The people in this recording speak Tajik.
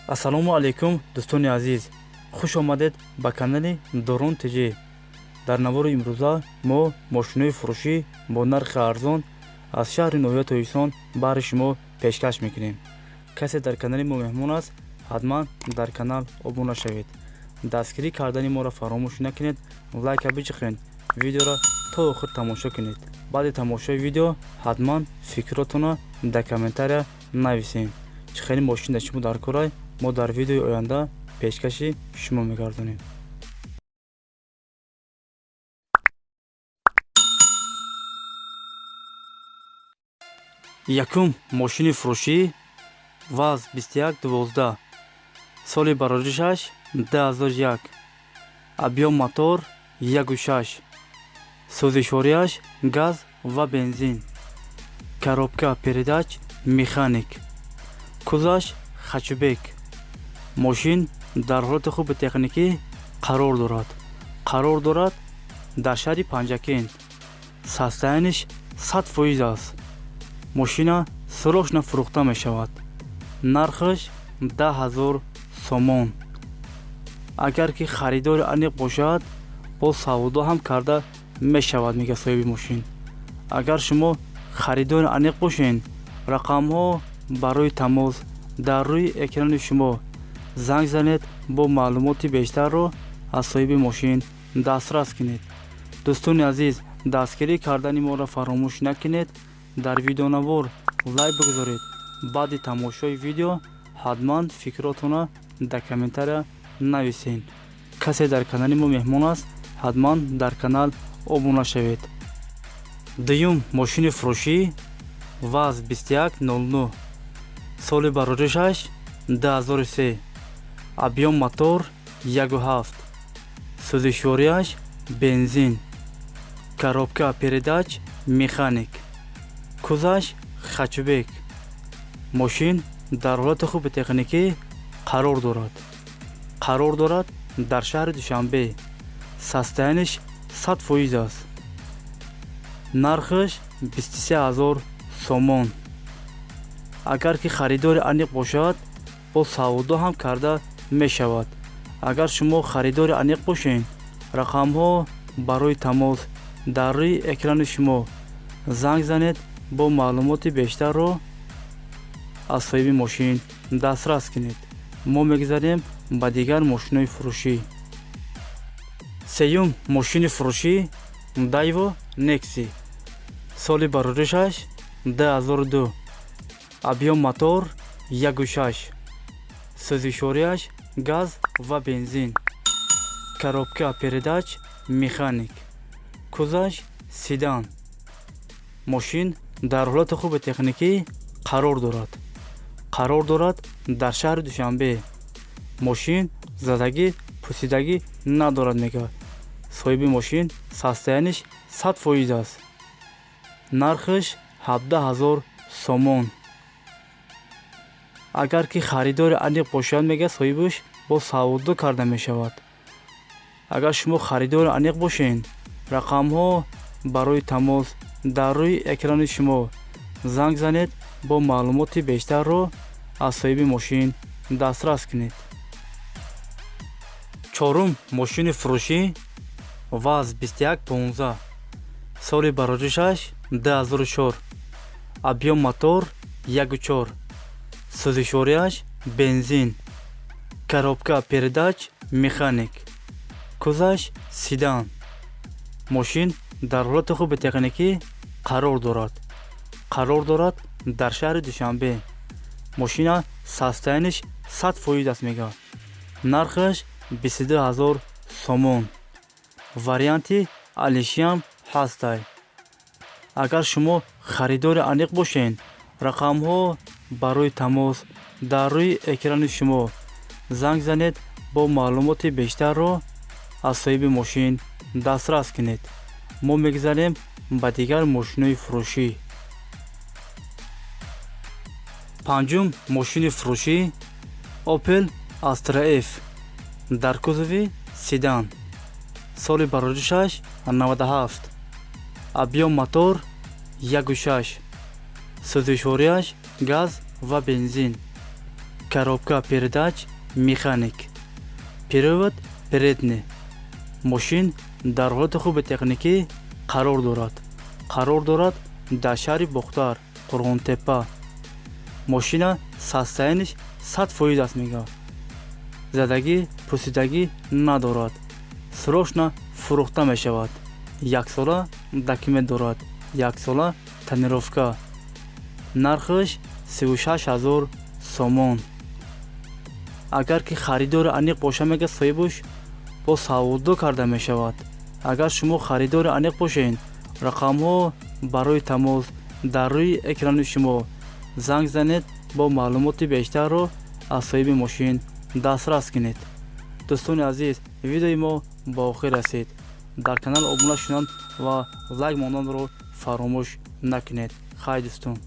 Ассалому алайкум, дӯстони азиз, хуш омадед ба канали Дорон ТЖ. Дар навори имрӯза мо мошинои фурӯшӣ бо нархи арзон аз шаҳри ноҳияи Тоҷикистон баҳри шумо пешкаш мекунем. Касе дар канали мо меҳмон аст, ҳатман дар канал обуна шавед, дастгирӣ кардани моро фаромӯш накунед, лайка биҷиқед, видеоро то охир тамошо кунед. Баъди тамошои видео ҳатман фикротонро дар комментария нависем. Чӣ хеле мошин дар шумо дар корай, мо дар видеои оянда пешкаши шумо мегардонем. Якум мошини фурӯшӣ ВАЗ 2112, соли бароришаш 2001, объём мотор 1,6, сӯзишвориаш газ ва бензин, коробка передач механик, кузоваш хэтчбек. Мошин дар ҳолати хуби техникӣ қарор дорад. Қарор дорад дар шаҳри Панҷакент. Состояние ш 100% аст. Мошина срочно фурӯхта мешавад. Нархаш 10 000 сомон. Агар ки харидори аниқ бошад, бо савдо ҳам карда мешавад, мегӯяд соҳиби мошин. Агар шумо харидори аниқ бошед, рақамҳо барои тамос дар рӯи экрани шумо, занг занед, бо маълумоти бештарро аз соҳиби мошин дастрас кунед. Дӯстони азиз, дастгирӣ кардани моро фаромӯш накунед, дар видеонавор лайк бигузоред. Баъди тамошои видео ҳатман фикротонро дар комментария нависед. Касе дар канали мо меҳмон аст, ҳатман дар канал обуна шавед. Дуюм мошини фурӯшӣ ВАЗ 2109, соли бароришаш 2003, объём мотор 1,7, сӯзишвориаш бензин, коробка передач механик, кузоваш хэтчбек. Мошин дар ҳолати хуби техникӣ қарор дорад. Қарор дорад дар шаҳри Душанбе. Состояние ш 100% аст. Нархаш 23 000 сомон. Агар ки харидори аниқ бошад, бо савдо ҳам карда мешавад. Агар шумо харидори аниқ бошед, рақамҳо барои тамос дар рӯи экрани шумо, занг занед, бо маълумоти бештарро аз соҳиби мошин дастрас кунед. Мо мегузарем ба дигар мошинои фурӯшӣ. Сеюм мошини фурӯшӣ Дайво Некси, соли бароришаш 2002, объём мотор 1,6, сӯзишвориаш газ ва бензин, коробка передач механик, кузоваш седан. Мошин дар ҳолати хуби техникӣ қарор дорад. Қарор дорад дар шаҳри Душанбе. Мошин задагӣ, пусидагӣ надорад, мегӯяд соҳиби мошин. Состояние ш 100% аст. Нархаш 17 000 сомон. Агар ки харидори аниқ бошад, мегӯяд соҳибаш, бо савдо карда мешавад. Агар шумо харидори аниқ бошед, рақамҳо барои тамос дар рӯи экрани шумо, занг занед, бо маълумоти бештарро аз соҳиби мошин дастрас кунед. Чорум мошини фурӯшӣ ВАЗ 2115, соли бароришаш 2004, объём мотор 1,4, сӯзишвориаш бензин, коробка передач механик, кузоваш седан. Мошин дар ҳолати хуби техникӣ қарор дорад. Қарор дорад дар шаҳри Душанбе. Мошина состояние ш 100% аст, мегӯяд. Нархаш 22 000 сомон. Варианти алишиам ҳастай. Агар шумо харидори аниқ бошед, рақамҳо барои тамос дар рӯи экрани шумо, занг занед, бо маълумоти бештарро аз соҳиби мошин дастрас кунед. Мо мегузарем ба дигар мошинои фурӯшӣ. Панҷум мошини фурӯшӣ Опел Астра Ф дар кузови седан, соли бароришаш 97, объём мотор 1,6, сӯзишвориаш газ ва бензин. Коробка передач механик, привод передний. Мошин дар ҳолати хуби техникӣ қарор дорад. Қарор дорад дар шаҳри Бохтар, Қурғонтеппа. Мошина состояние ш 100% аст, мега, задагӣ пусидагӣ надорад. Срочно фурӯхта мешавад. Яксола документ дорад, яксола тонировка. Нархаш 36 000 сомон. Агар ки харидори аниқ боша, мега, соҳибаш бо савдо карда мешавад. Агар шумо харидори аниқ бошед, рақамҳо барои тамос дар рӯи экрани шумо, занг занед, бо маълумоти бештарро аз соҳиби мошин дастрас кунед. Дӯстони азиз, видеои мо ба охир расид. Дар канал обуна шудан ва лайк монданро фаромӯш накунед. Хай, дӯстон.